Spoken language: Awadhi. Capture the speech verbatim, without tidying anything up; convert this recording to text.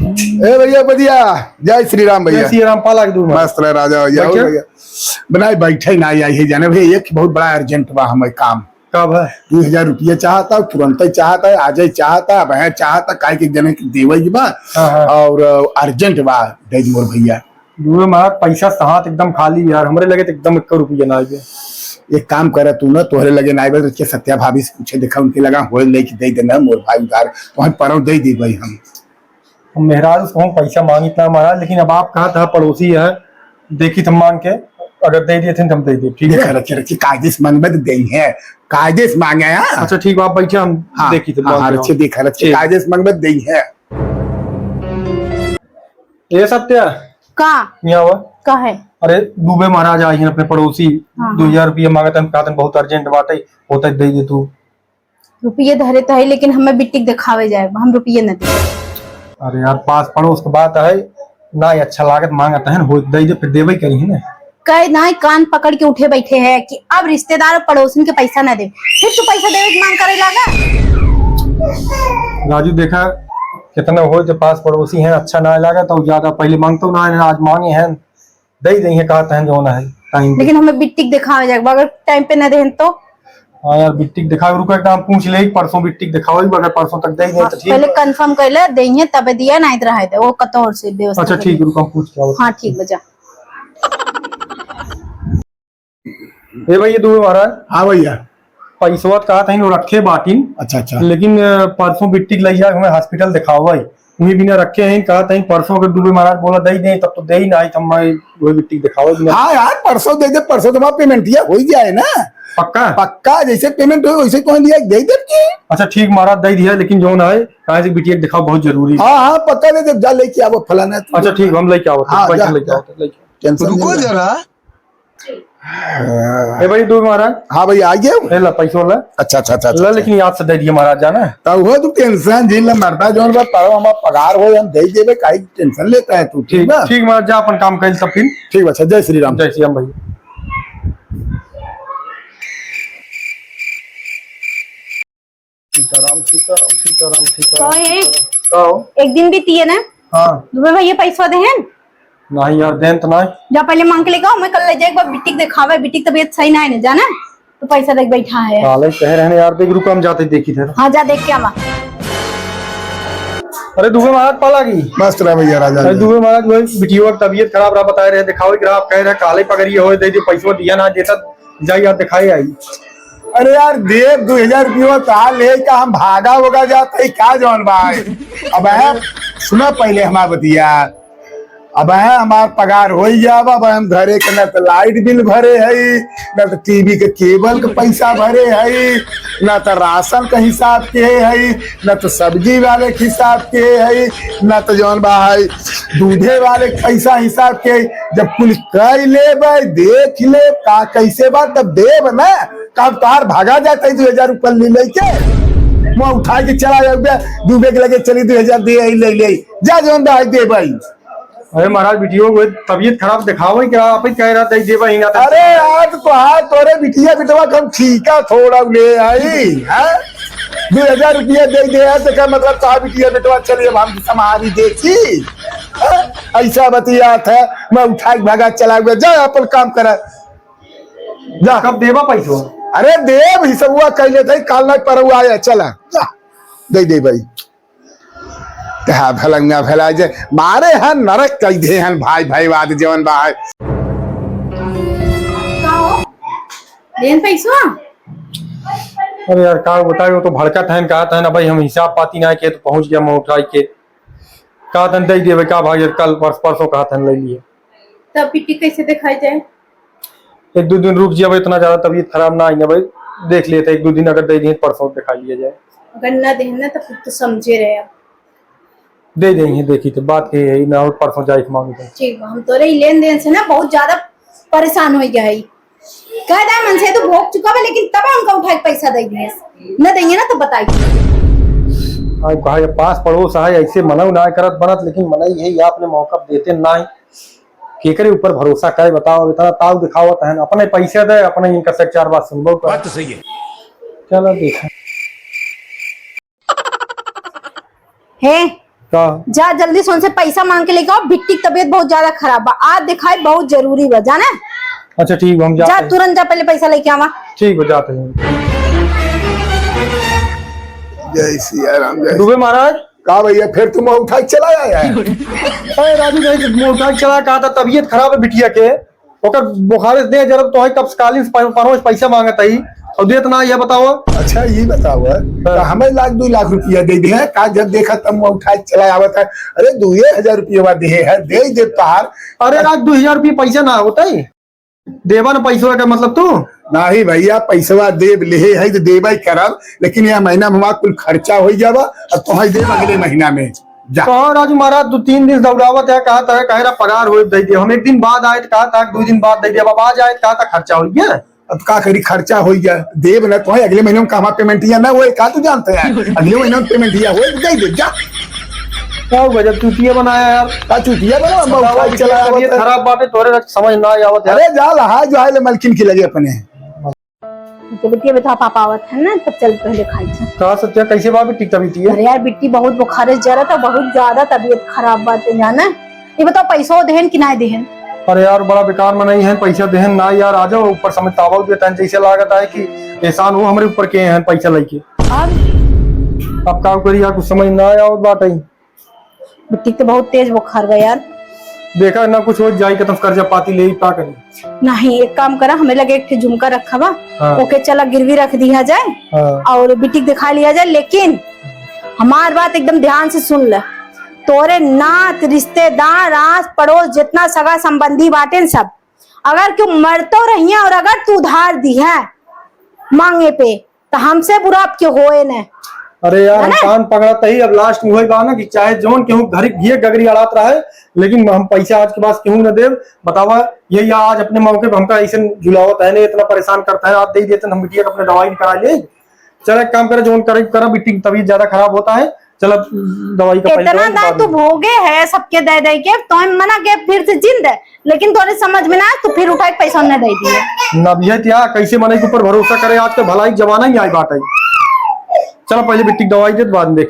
ए भैया, बढ़िया। जय श्री राम भैया। जय श्री राम, पाला के दूर में। मस्त रहे राजा भैया, हो बैठे। भैया। बनाए बैठे ना आई है जाने भैया, एक बहुत बड़ा urgent बा हमें काम। का बा? दू हजार रुपया चाहता, तुरंत ही चाहता, आज ही चाहता, अब है चाहता, काहे के जने के देवे के बा। हाँ, हाँ। और, अ, urgent बा, दे दी मोर भैया। दुबे महाराज, पैसा से हाथ एकदम खाली यार, हमरे लगे तो एकदम एक रुपया ना आइबे। एक काम करे तू ना, तोहरे लगे ना आइबे, तो उसके सत्या भाभी से पूछे, देखा उनके लगा होए नहीं कि दे देना मोर भाई उधार, तो हम परव दे दी भाई हम। हम मेहरारू से कहूँ पैसा मांगित ना महाराज, लेकिन अब आप कहा था पड़ोसी है, देखी हम मांग के, अगर दे दिए थे तो हम दे दे, ठीक है? देखा, रखे, रखे, कायदे से मांगबे तो देई है, कायदे से मांगे हैं। अच्छा ठीक बा, आप बैठे, हम हाँ, देखी थे हाँ, मांग हाँ, के रखे, हम। देखा, रखे, ठीक। कायदे से मांगबे तो देई है। ए सत्या, का? यहाँ आवा। का है? अरे दुबे महाराज आई हैं अपने पड़ोसी, हाँ, हाँ। दो हजार रुपया मांगत हैं, कहत हैं बहुत urgent बाटे, होता है दे दे तू। रुपये धरे तो है, लेकिन हमें बिट्टी के देखावे जाए, हम रुपये न दे। अरे यार, पास पड़ोस के बात है, ना ही अच्छा लागत, मांगत है, हो दे दे, फिर देवे करी है ना। कहे ना, कान पकड़ के उठे बैठे हैं कि अब रिश्तेदार और पड़ोसन के पैसा ना दे, फिर तू पैसा देवे की मांग करे लागा। राजू देखा, कितना हो जो पास पड़ोसी हैं, अच्छा ना लागा तो ज्यादा पहले मांगतो ना है, आज मांगे हैं, दे ही दे हैं, कहा तहन जो ना है टाइम पे। लेकिन हमें बिट्टी के देखावे जाए, अगर टाइम पे ना देहन तो। हाँ यार, बिट्टी के दिखाओ, रुको, एक दाम पूछ ले, परसों बिट्टी के दिखाओ, अगर परसों तक दे ही दे हाँ, तो ठीक। पहले confirm कर ले, देइहे तबे दिया, नहीं तो रहे दे, वो कतो और से व्यवस्था अच्छा, कर ठीक, ले। रुको, हम पूछ के आओ। हाँ, ठीक बा, जा। ए भैया, दुबे महाराज। हाँ भैया। पैसवा तो कहा था, इन्हों रखे बाटिन। अच्छा, अच्छा। लेकिन, अ, परसों बिट्टी के लइया हमें hospital दिखावे, वही बिना रखे हैं, कहा था, परसों अगर दुबे महाराज बोला, "दे ही दे," तब तो दे ही ना, आई, तब मैं वही बिट्टी के दिखावे बिना। हाँ यार, परसों दे दे, परसों तो payment दिया हो ही जाए ना। पक्का? पक्का, जैसे payment हो, वैसे कौन दिया, दे दे की। अच्छा, ठीक महाराज, दे दिया, लेकिन जो ना है, कहा से बिटिया के दिखाओ, बहुत जरूरी है। हाँ, हाँ, पक्का दे दे, जा लेके आओ फलाना। अच्छा, ठीक, हम लेके आओ, हाँ, पैसा जा, लेके जा। आओ, लेके आओ। Tension रुको नहीं ले। जरा। ए भाई, दो महाराज। हाँ भाई, आ गए? ए ला, पैसो ला। अच्छा, अच्छा, अच्छा, अच्छा, ला, अच्छा। लेकिन याद से दे दिए महाराज, जाना। तब हो तू tension झेल ले, मरदा जौन बा, पर हमार पगार हो, हम दे देबे, काहे tension लेता है तू, ठीक ठीक, बा? ठीक महाराज, जा अपन काम कर सब फिर। ठीक बा, अच्छा, जय श्री राम। जय श्री राम भाई। सीताराम, सीताराम, सीताराम, सीताराम, तो ये सीताराम। का हो? एक दिन भी दिए ना? हाँ। दुबे भैया पैसा देहन? नहीं यार, देन तो नहीं। जा पहले मांग के लेके आओ, मैं कल ले जाए एक बार बिट्टी के दिखावे, बिट्टी की तबीयत सही ना है ना, जाना? तो पैसा देके बैठा है। काले कह रहे हैं यार, देख रुको, हम जाते देखी थे। हाँ, जा देख के आवा। अरे दुबे महाराज पाला की। मस्त रहा भैया, राजा अरे जी। दुबे महाराज, वही बिटिया की तबीयत खराब रहा, बताए रहे, दिखावे के रहा, आप कह रहे काले पगड़ी हो, दे दे पैसा, दिया ना देता, जाई यार दिखाए आई। अरे यार, देव दो हजार रुपया का ले का हम भागा होगा जाता है क्या जौन भाई? अब है, सुना पहले हमार बतिया। अब है हमार पगार हो ही जावा, अब हम घरे के ना तो light bill भरे है, ना तो TV के cable के पैसा भरे है, ना तो राशन के हिसाब के है, ना तो सब्जी वाले के हिसाब के है, ना तो जौन बा है दूधे वाले के पैसा हिसाब के। जब कुल कई लेबे, देख ले का कैसे बा, तब देब ना। काम तार भागा जाता है दो हजार ऊपर ले लेके, मैं उठा के चला जाऊंगा, दुबे के लगे चली दो हजार दे आई, ले ले, जा जौन बा है दे भाई। अरे महाराज, बिटियो को तबीयत खराब दिखाओ ही क्या, आप ही कह रहा था, दे भाई ना। अरे यार, तो हाँ, तोरे बिटिया बिटवा के हम ठीका थोड़ा ले आई, हाँ? दो हजार रुपया दे दे यार, तो क्या मतलब, कहा बिटिया बिटवा चलिए, अब हम समारी देखी, हाँ? ऐसा बतियात है, मैं उठा के भागा चला गया, जा अपन काम करा, जा। कब देबा पैसो? अरे देब, हिसबुआ कह लेते, काल ना परवा आया, चला, जा, दे दे भाई। हाँ, भलंगा भला जे मारे हैं, नरक कई दे हैं भाई, भाई, वाद जवन बा है। का हो? देन पैसवा? अरे यार, का बताए, वो तो भड़कत हैं, कहत हैं ना भाई, हम हिसाब पाती ना के तो पहुँच गया, मैं उठाई के कहत हैं दे देवे का भाई, कल परस-, परसों कहत हैं ले लिए। तब पिट्टी कैसे दिखाई जाए? एक दो दिन रुक जाओ, इतना ज्यादा तबीयत खराब ना आई ना भाई, देख लेते एक दो दिन, अगर दे दिए परसों दिखा लिया जाए। अगर ना देहन ना तो फिर तो समझे रहे आप। दे देंगे, देखी तो बात के यही ना हो, परसों जाए के मांगे। ठीक बा, हम तोरे ही लेन देन से ना बहुत ज्यादा परेशान हो गया है। कह दे मन से तो भोग चुका बा, लेकिन तब उनका उठा के पैसा दे दिए, न देंगे ना तो बताई। अब कहा ये पास पड़ोस है, ऐसे मनऊ ना करत बनत, लेकिन मनई है, ये आपने मौका देते ना ही। केकरे ऊपर भरोसा करे बताओ, इतना ताव दिखावत हैं, अपने पैसे दे, अपने इनका से चार बात सुनबो कर। बात तो सही है। चलो देखा। हे, का? जा जल्दी से उनसे पैसा मांग के लेके आओ, बिट्टी की तबीयत बहुत ज्यादा खराब बा, आज दिखाई बहुत जरूरी बा, जाने? अच्छा ठीक बा, हम जाते हैं। तुरंत जा, पहले पैसा लेके आवा। ठीक बा, जाते हैं। जय सिया राम, जय। दुबे महाराज। का भैया, फिर तू मुँह उठा के चला आया है? अरे राजू भाई, मुँह उठा के चला, कहा था तबीयत खराब है बिटिया के, ओकर बुखारे से देह जरत, तोहई कब से कालिन से प-, परोस पैसा मांगत हई और देत ना, ये बताओ। अच्छा, ये बताओ, हाँ। तो हमें लाख दो लाख रुपया दे दे, का जब देखा तब मुँह उठा के चला आवत है। अरे, दुए हजार रुपया दे है, दे दे तार। अरे, लाख दो हजार रुपया पैसा ना होता है, देबा ना पैसवा का मतलब तू? नहीं भैया, पैसवा देब लेहे है तो देबे करब, लेकिन यह महीना में हमार कुल खर्चा हो जाबा, अब तोहई देब अगले महीना में। जा। कहो राजू महाराज, दो तीन दिन दौड़ावत है, कहा था, कहे रहा पगार होए दे दे। हम एक दिन बाद आए तो कहा था, दो दिन बाद दे दे, अब आज आए तो कहा था खर्चा हो गया। अब का करी, खर्चा हो गया, देब ना तो है, अगले महीने में कहवा पेमेंटिया ना होए, का तू जानते हैं? अगले महीने में पेमेंटिया होए, दे दे, जा। का हुआ जब चुतिया बनाया यार? का चुतिया बना, हम बताओ, उठा के चला तबीयत आवत है। खराब बाटे, तोरे समझ ना आवत है। अरे जा, लहा जो है ले मलकिन की लगे अपने। तो बिटिया, बेटा, पापा आवत है ना, तब चल पहले खाई छा। का सत्या, कैसे बा बिट्टी तबीयत? अरे यार, बिट्टी बहुत बुखार से जरा था, बहुत ज्यादा तबीयत खराब बाटे, जाना। ये बताओ, पैसा देहन कि ना देहन? अरे यार, बड़ा बेकार मनई है, पैसा देहन ना यार। आ जाओ ऊपर, समय तावल देता है, जैसे लागत है कि एहसान हो हमरे ऊपर के हैं पैसा लेके। अब? अब का करी यार, कुछ समझ ना आवत बाटे। बिट्टी के तो बहुत तेज बुखार बा यार। देखा ना, कुछ हो जाई, कतम कर्जा पाती ले, का करी? नहीं, एक काम करा, हमें लगे एक ठे झुमका रखा बा, हाँ। ओके चला गिरवी रख दिया जाए, हाँ। और बिट्टी के दिखा लिया जाए, लेकिन हमार बात एकदम ध्यान से सुन ले। तोरे नात, रिश्तेदार, आस पड़ोस, जितना सगा संबंधी बाटेन सब, अगर क्यों मरतो रहिया और अगर तू उधार दी है मांगे पे, तो हमसे बुरा अब क्यों होए न। अरे यार, है हम ना? कान पकड़त ही, अब लास्ट में वही बा ना कि चाहे जौन केहू घर घिए गगरी अड़ात रहे, लेकिन हम पैसा आज के बाद केहू न देब। बतावा, ये या आज अपने मौके पे हमका ऐसे जुलावत है ना, इतना परेशान करता है, आज दे देते हम बिटिया के अपने दवाई करा ले। चल एक काम करे, जौन करे करा, बिट्टी की तबीयत ज्यादा खराब होता है, चल अब दवाई का पहले इतना दवाई दाय बाद तू में। भोगे है सबके दे दे के, तो हम मना के फिर से जिंद है। लेकिन तोरे समझ में ना, तू फिर उठा के पैसा उन्हें दे दिए। ना भैया, क्या कैसे मनई के ऊपर भरोसा करे, आज के भलाई के जमाना ही आई बात है। चलो पहले बिट्टी की दवाई दे, बाद में देखी।